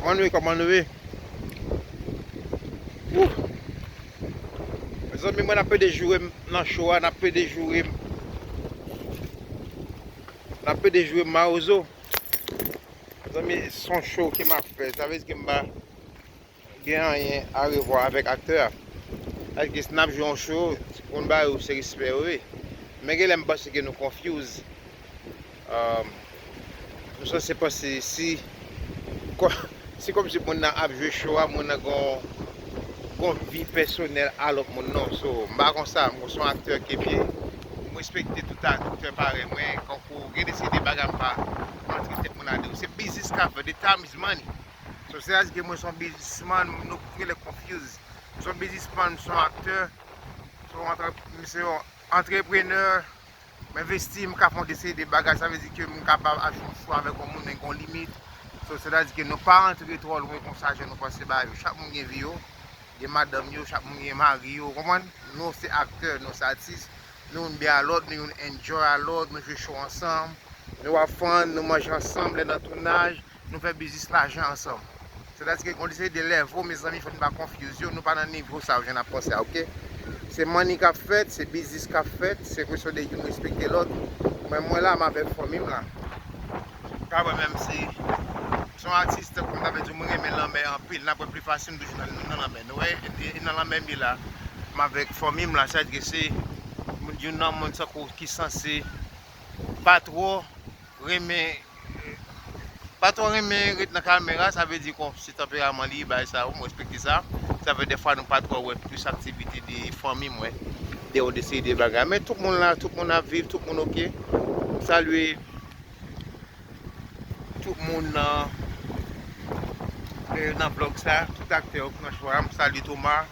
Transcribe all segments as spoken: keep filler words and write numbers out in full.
Kòman nou ye, kòman nou ye? Wouh! Mezanmi, mwen n ap pede joure m nan show a, n ap pede joure m. N ap pede joure m mawozo. Mezanmi, se yon show ke m ap fè. Sa vle di ke m pa gen anyen a revwa avèk aktè a. Paske si n ap jwe yon show, moun ba yo se respè yo ye. Men gen lè m panse ke nou confuse. Um, nou sanse panse si, si kòmsi moun nan ap jwe show a, moun nan gon, gon vi pèsonèl a lòt moun non. So, m pa konsa, mwen se yon aktè ke byen, m respekte tout aktè parèy mwen, kankou gen de seri de bagay m pa antre tèt moun ladan yo. Se biznis k ap fèt, the time is money. So, se a di ke mwen se yon biznismann, nou gen lè confuse. Mwen se yon biznismann, mwen se yon aktè, mwen se yon antre-, mwen se yon antreprenè, m envesti, m ka fè yon de seri de bagay, sa vle di ke m kapab al fè yon show avèk yon moun, men gen yon limit. So, sètadi ke nou pa antre twò lwen konsa, jan nou panse bagay yo. Chak moun gen vi yo, gen madanm yo, chak moun gen mari yo, ou konprann? Nou se aktè, nou se atis, nou youn byen a lòt, nou youn enjoy a lòt, nou jwe show ansanm, nou ap fann, nou manje ansanm, lè nan tounaj, nou fè biznis lajan ansanm. Sètadi ke yon de seri de level, mezanmi, fò nou pa confuse yo, nou pa nan nivo sa yo jan n ap panse a, oke? Se money k ap fèt, se biznis k ap fèt, se kesyon de youn respekte lòt. Mwen, mwen la, m avèk fanmi m la. Ka wè menm si se yon atis, tankou m ta vle di, mwen renmen lanmè anpil, n ap wè pli fasil, m toujou nan, nan lanmè. Nou wè, e, e nan lanmè m ye la, m avèk fanmi m la, sètadi ke se youn nan moun tankou ki sanse pa twò renmen, pa twò renmen ret nan kamera, sa vle di kon se tanperaman li, bagay sa yo, mwen respekte sa. Sa fè dèfwa nou pa twò wè plis aktivite de fanmi mwen, de yon de seri de bagay. Men tout moun la, tout moun ap viv, tout moun oke. M salye tout moun nan, eh, nan vlòg sa, tout aktè yo ki nan show a. M salye Thomas,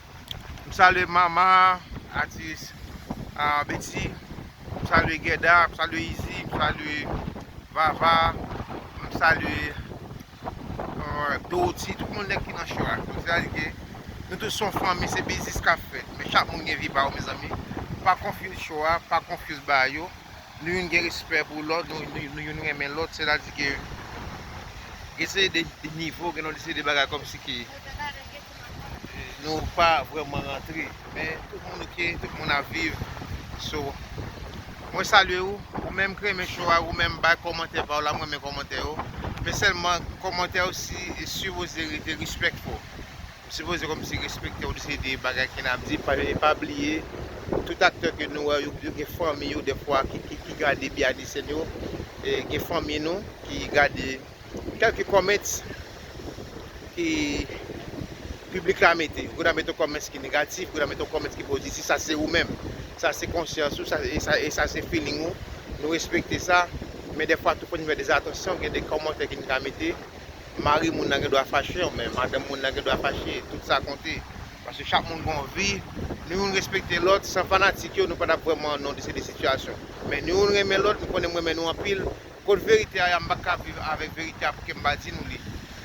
m salye Mama, atis, ah, Betty, m salye Geda, m salye Izi, m salye Vava, m salye, eh, Dorothy, tout moun nèg ki nan show a. Sètadi ke nou tout se yon fanmi, se biznis k ap fèt, men chak moun gen vi pa yo, mezanmi. Pa confuse show a, pa confuse bagay yo. Nou youn gen respè pou lòt, nou, nou, nou youn renmen lòt, sètadi ke gen se de, de nivo, gen yon de se de bagay kòmsi ke, eh, nou pa vrèman rantre. Men tout moun oke, tout moun ap viv. So, mwen salye ou, ou menm ki renmen show a, ou menm bay kòmantè pa w la, mwen renmen kòmantè yo. Men sèlman kòmantè yo si, sipoze rete respectful. M sipoze kòmsi respekte yon de seri de bagay ke n ap di, pa, pa bliye, tout aktè ke nou wè, yo, yo gen fanmi yo, dèfwa, ki, ki, ki gade behind the scene yo, e gen fanmi nou ki gade kèlke comments ki piblik la mete. Ou ta mete yon comments ki negatif, ou ta mete yon comments ki pozitif, sa se ou menm. Sa se konsyans ou, sa, e sa, e sa se feeling ou. Nou respekte sa, men dèfwa tou fò n fè dezatansyon, gen de kòmantè ke n ka mete. Mari moun nan gen dwa fache, men madanm moun nan gen dwa fache. Tout sa konte. Paske chak moun gen yon vi. Nou youn respekte lòt. San fanatik yo, nou pa t ap vrèman nan de seri de sitiyasyon. Men nou youn renmen lòt, nou konnen m renmen nou anpil. Kot verite a ye a, m pa ka viv avèk verite a pou ke m pa di nou li.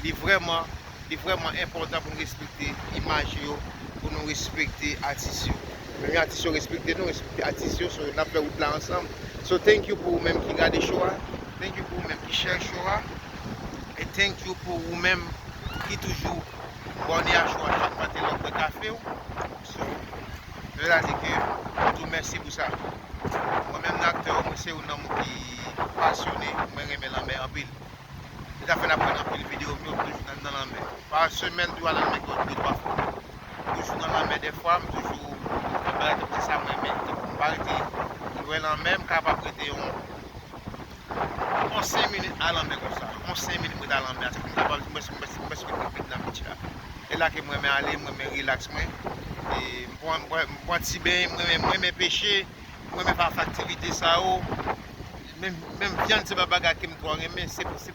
Li vrèman, li vrèman enpòtan pou nou respekte imaj yo, pou nou respekte atis yo. Menm jan atis yo respekte nou, respekte atis yo, so n ap fè wout la ansanm. So thank you pou ou menm ki gade show a, thank you pou ou menm ki share show a, e thank you pou ou menm ki toujou abòne a show a chak maten lè w bwè kafe w. So, nou ta di ke nou di w mèsi pou sa. Mwen menm nan aktè yo, mwen se youn nan moun ki pasyone, mwen renmen lanmè anpil. Se sa fè n ap wè nan anpil videyo m yo, m toujou nan, nan lanmè. Pa semèn, m toujou al nan lanmè de twa fwa. M toujou nan lanmè dèfwa, m toujou fè bagay tankou se sa mwen renmen. Tankou m pa rete lwen lanmè, m kapab rete yon, yon senk minit a lanmè konsa. Yon senk minit mwen rete a lanmè a, tankou m kapab, m prèske, m prèske, m prèske pran pik nan beach la. E la ke m renmen ale, m renmen relax mwen. E m pran, m pran, m pran ti beny, m renmen, m renmen peche, m renmen fè aktivite sa yo. Menm, menm vyann se pa bagay ke m twò renmen, se, se,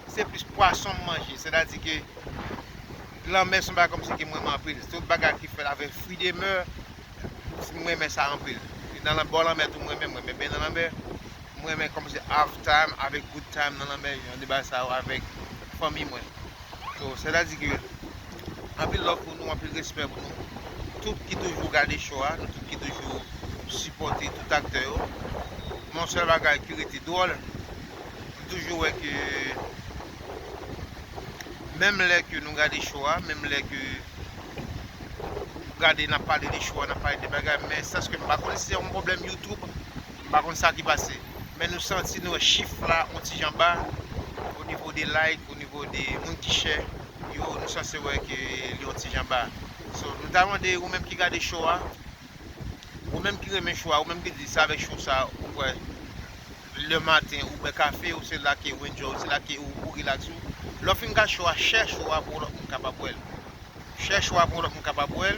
se plis pwason m manje. Sètadi ke lanmè se yon bagay kòmsi ke m renmen anpil. Se tout bagay ki fèt avèk fwi de mè, m renmen sa anpil. Nan lan-, bò lanmè tou, m renmen, m renmen beny nan lanmè. M renmen kòmsi have time avèk good time nan lanmè, jan de bagay sa yo avèk fanmi mwen. So, sètadi ke anpil love pou nou, anpil respè pou nou. Tout ki toujou gade show a, nou tout ki toujou sipòte tout aktè yo. Men yon sèl bagay ki rete dwòl, m toujou wè ke, Menm lè ke nou gade show a, menm lè ke gade n ap pale de show a, n ap pale de bagay, men se paske m pa konn si se yon pwoblèm YouTube, m pa konn sa ki pase. Men nou santi nou wè chif la yon ti jan ba, o nivo de like, o nivo de moun ki share, yo, nou sanse wè ke li yon ti jan ba. So, nou ta mande ou menm ki gade show a, ou menm ki renmen show a, ou menm ki di se avèk show sa ou kwè le maten ou bwè kafe, ou se la ke ou enjoy, ou se la ke ou, ou relax ou. Lè w fin gad show a, share show a pou lòt moun kapab wè l. Share show a pou lòt moun kapab wè l.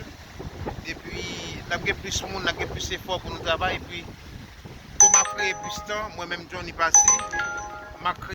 Epi, n ap gen plis moun, n ap gen plis efò pou nou travay. Epi, pou m ap kreye plis tan, mwen menm Johnny Passy, m ap kreye